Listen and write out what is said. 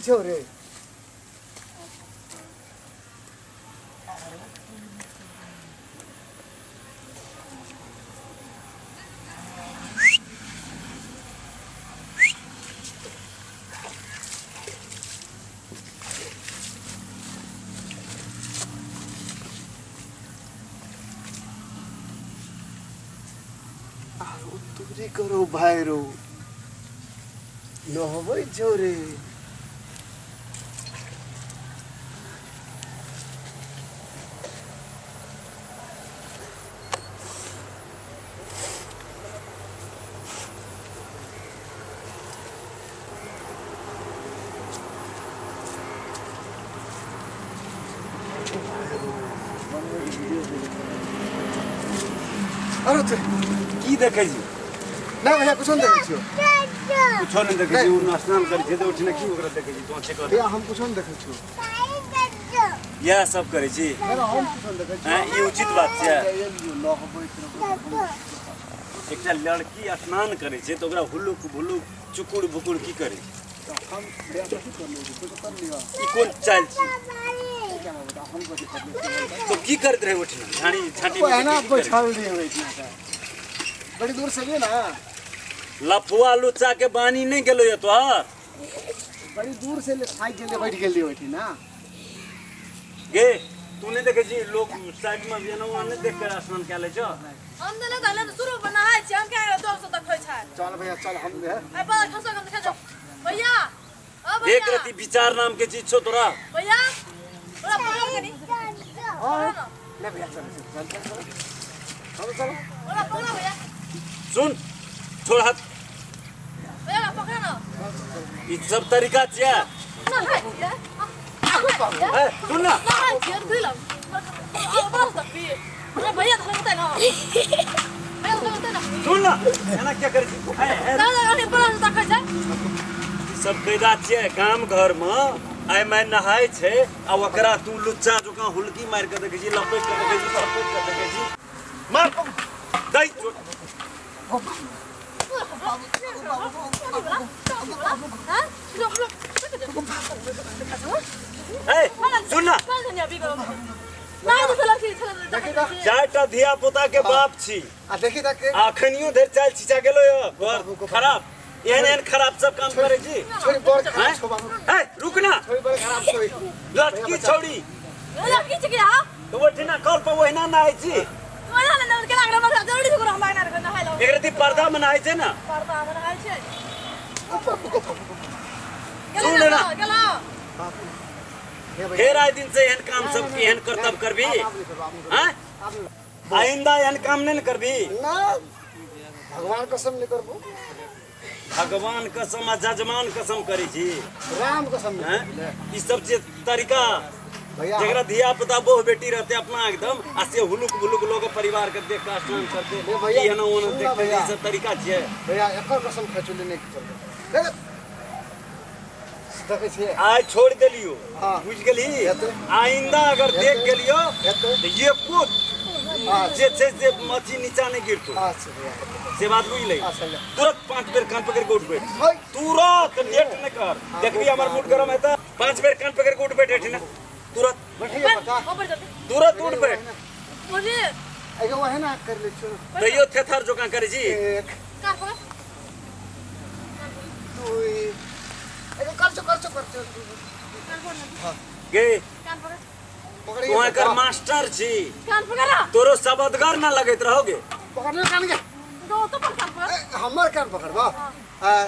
छौ रे तोरी करो भाई रो नहबै छौ रे अरे की देखै छी ना भैया कुछ नहीं देखै छियो कुछो नहीं देखै छी उ स्नान करै छै त उठिने की ओकरा देखै छी तो चेक कर भैया हम कुछो नहीं देखै छियो इएह सब करै छी ना हम कुछो नहीं देखै छी ई उचित बात छै एकटा लड़की स्नान करै छै त ओकरा हुलुक भुलुक चुकुर भुकुर की करै छै हम भैया कथी करलियो कुछ कर लियो ई कोन चाल छी हम कथी करलियो तो की करत रहे उठिने झाड़ी झाटी में बैठल रहे ओहिठिना बड़ी दूर से लिए ना लफुआ लुच्चा के बानी नहीं गेलो ये तोहर बड़ी दूर से ले थाक गेल बैठ गेल ओठी ना गे तू नहीं देखे छी लोग साइड में जेना वहां नहीं देख कर स्नान क ले छो हम ने ले शुरू बनाय छी हम के दोस्त देखै छै चल भैया चल हम ले ए पर खसो कम देखै भैया ओ भैया एक रति विचार नाम के चीज छो तोरा भैया ओरा पकड़ कनी हां ले भैया चल चल चल चल चल ओरा पकड़ भैया सुन छोड़ हाथ भैया पकड़ ना ई सब तरीका छिया ना है छिया ए सुन ना ना है छिया धुल बस तक अरे भैया धर मत ना भैया धर मत ना सुन ना एना क्या करै छी ए ना ना नहीं बड़ा देखै छै ई सब कैदा छिया गाम घर में आइ मैं नहाय छै आ ओकरा तू लुच्चा जकाँ हुलकी मार के देखै छी लपेट के देखै छी लपेट के देखै छी मार दै चोट ए सुन ना चारिटा धिया पुता के बाप छी आ देखी तक अखनियो धरि चाल छिचा गेलो यो घर खराब एहन एहन खराब सब काम करै छी छोरी बड़ खराब छौ बाबू ए रुक ना छोरी बड़ खराब छौ लड़की छोड़ी लड़की छी हां तो ओठिना कल पर ओहिना नहाय छी ओहिना न के लागल हमरा जरूरी छै हम ना नहाय लो एक रति पर्दा में नहाय छै ना पर्दा में नहाय छै सुन ना गेलो फेर आइ दिन से एहन काम सब एहन करतब करबी हां आइंदा एहन काम नहीं करबी ना भगवान कसम नहीं करबो भगवान कसम आ जजमान कसम करै छी राम कसम हैं ई सब जे तरीका भैया जकरा धिया पुता बहु बेटी रहते अपना एकदम आ से हुलुक बुलुक लोग परिवार के देख के स्नान करते एना ओना देखते ई सब तरीका छियै भैया एकर कसम खचुली नहीं चलबो देखै छियै आइ छोड़ देलियो बुझ गेली आइंदा अगर देख गेलियो त एको जे छै से मछी नीचा नहीं गिरतो अच्छा भैया से बात बुझ ले तुरंत 5 बेर कान पकड़ के उठ बैठ तुरंत लेट नहीं कर देखबी हमर मूड गरम है त 5 बेर कान पकड़ के उठ बैठ ना तुरंत बैठिए बता तुरंत उठ बैठ मुझे एगो वहे ना कर ले छोड़ तैयो थेथर जोका करे जी एक कान पकड़ दुई एगो कर छो कान पकड़ हां गे कान पकड़ पकड़ तू एकर मास्टर छी कान पकड़ तोरो सबदगर ना लगैत रहोगे पकड़ ले कान के दो तो पर कान पकड़ हमर कान पकड़बा हां